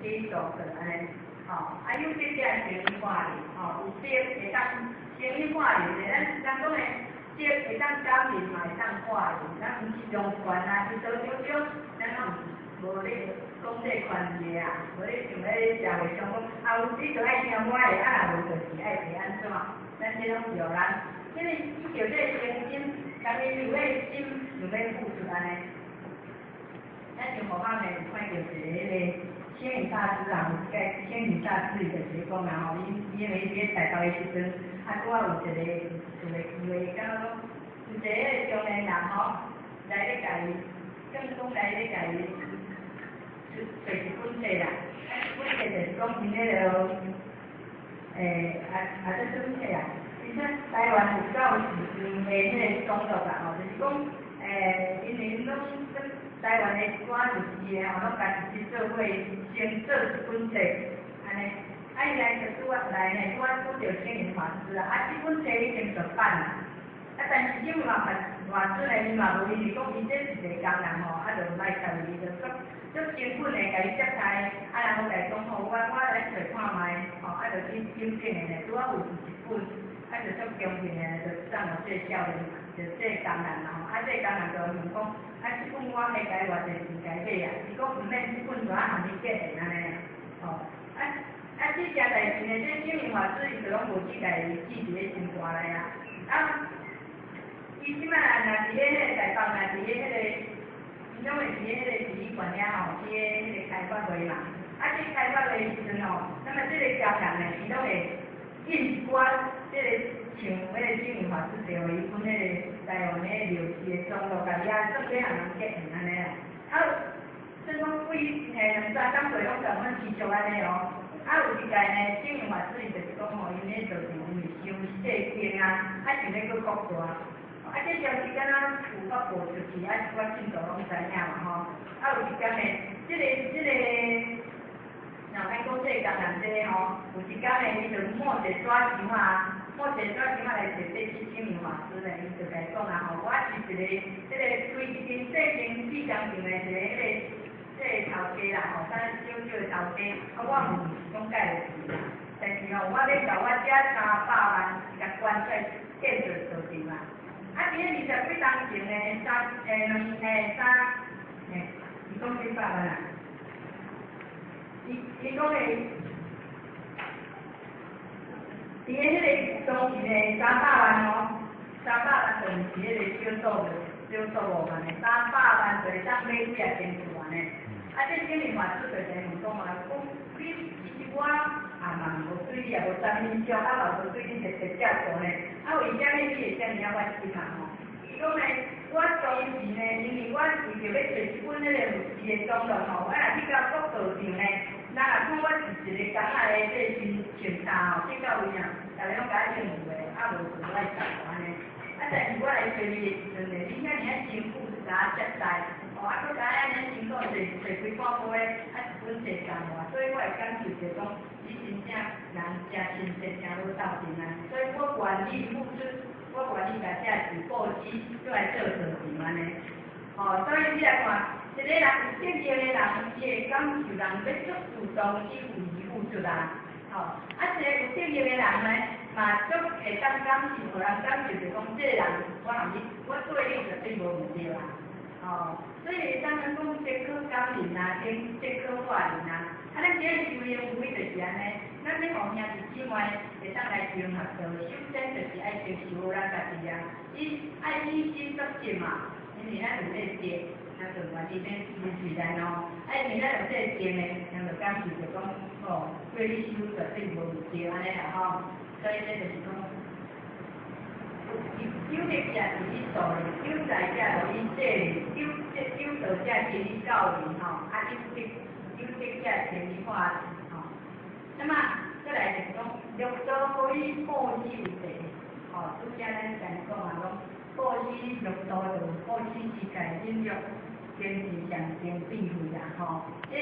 起道德按呢，吼，啊有德者成以化人，吼，有德會當成以化人的，咱人講的德會當感人嘛，會當化人，咱毋是用權啊，去做少少，咱攏無咧講這個權利啊，無咧像咧社會上講，啊有你就愛聽我的，啊若無就是愛會按怎，咱這攏著咱，因為伊著這個誠心，家己有彼個心想欲付出按呢。咱像無法呢，有看著一個彼個星雲大師啊，有一擺星雲大師伊就是講啊吼，伊因為佇咧台北的時陣，啊拄仔有一個有個機會，敢若講有一個彼個中年人吼，來咧共伊，算講來咧共伊出揣一本冊啦，啊這本冊就是講𪜶彼個，啊啊這啥物冊啊？其實台灣有夠寺院的彼個總錄啦吼，就是講，因為攏台灣的一寡律師的吼，攏家己去做伙，先做一本冊，按呢，啊伊來就拄仔來呢，拄仔拄著星雲法師啊，啊這本冊已經出版啦，啊但是星雲法師呢，伊嘛無伊是講伊這是一個工人吼，啊就莫睬伊，就足足誠懇的共伊接待，啊然後共伊講吼，我來揣看覓，吼，啊就去檢定的呢，拄仔有一本，啊就足恭敬的，就送予這個少年，就這個工人啦吼，啊這個工人就問講，啊，這本我愛共偌濟錢共買啊？伊講毋免，這本就愛予你結緣按呢，吼，啊啊，這件代誌呢，這星雲法師伊就攏無去共伊記佇咧心肝內啊。啊，伊這擺若佇咧彼個台北，若佇咧彼個，伊攏會佇咧彼個寺院遐吼，佇咧彼個開法會嘛。啊，這開法會時陣吼，那麼這個家人呢，伊攏會印一寡這個像彼個星雲法師提予伊本彼個台灣的廟寺的總錄，共伊啊算欲予人結緣按呢啦。啊，算講幾兩三工過攏共阮持續按呢哦。啊，有一擺呢，星雲法師伊就是講吼，𪜶咧道場因為傷細間啊，啊想欲閣擴大。啊，這消息敢若有發布出去，啊，一寡信徒攏知影嘛吼。啊，有一工呢，這個，若按講這個工人這個吼，有一工呢，伊就摸一個紙箱仔，摸一個紙箱仔來揣這星雲法師呢，伊就共伊講啊吼，我是一個這個開一間細間細工廠的一個彼個這個頭家啦吼，啥小小的頭家，啊，我毋是講蓋有錢啦，但是吼，我欲共我這三百萬共捐出來建造道場啦。啊，佇咧二十幾冬前呢，三兩三，伊講幾百萬啊？伊講的，佇咧彼個當時呢，三百萬哦，三百萬就毋是彼個小數目，小數目萬的，三百萬就會當買幾仔間厝按呢。啊，這星雲法師就來問講啊，講你其實我也嘛無對你也無啥物影響，啊嘛無對你特別照顧呢。啊，為啥物你會遮爾仔發心啊吼？伊講呢，我當時呢，因為我為著欲揣一本彼個律師的總錄吼，我若去到各道場呢，人若看我是一個工仔的這個身穿插吼，去到位啊，逐家攏共我認有的，啊無就無愛照顧按呢。啊，但是我來揣你的時陣呢，你遐爾仔辛苦共我接待，吼，啊，閣共我按呢辛苦揣揣幾半杯，啊，一本冊送我，所以我會感受著講，你真正人誠親切，誠好鬥陣啊，所以我願意付出，我願意共這錢布施，閣來做道場按呢。吼，所以你來看，一個人有德行的人，伊會感受人欲足主動去為伊付出啊。吼，啊，一個有德行的人呢，嘛足會當感受，予人感受著講，這個人我和你，我對你絕對無毋對啊。吼，所以會當咱講這可感人啊，這可化人啊。啊，咱這个修行無非就是按呢，咱欲予兄弟姊妹會當來融合道，首先就是愛先修好咱家己啊，以愛以身作則嘛，因為咱有這個德，咱就願意免跟隨咱哦。啊，因為咱有這個德呢，咱就感受著講，吼，對你修絕對無毋對按呢啦吼。所以這就是講，有力者佇以助人，有才者予以濟人，有有道者成以教人吼，啊有德有德者成以化人吼。那麼閣來就是講，六道可以布施為地，吼，拄才咱前講啊，講布施六道就布施持戒忍辱、精進、禪定、智慧啦，吼。這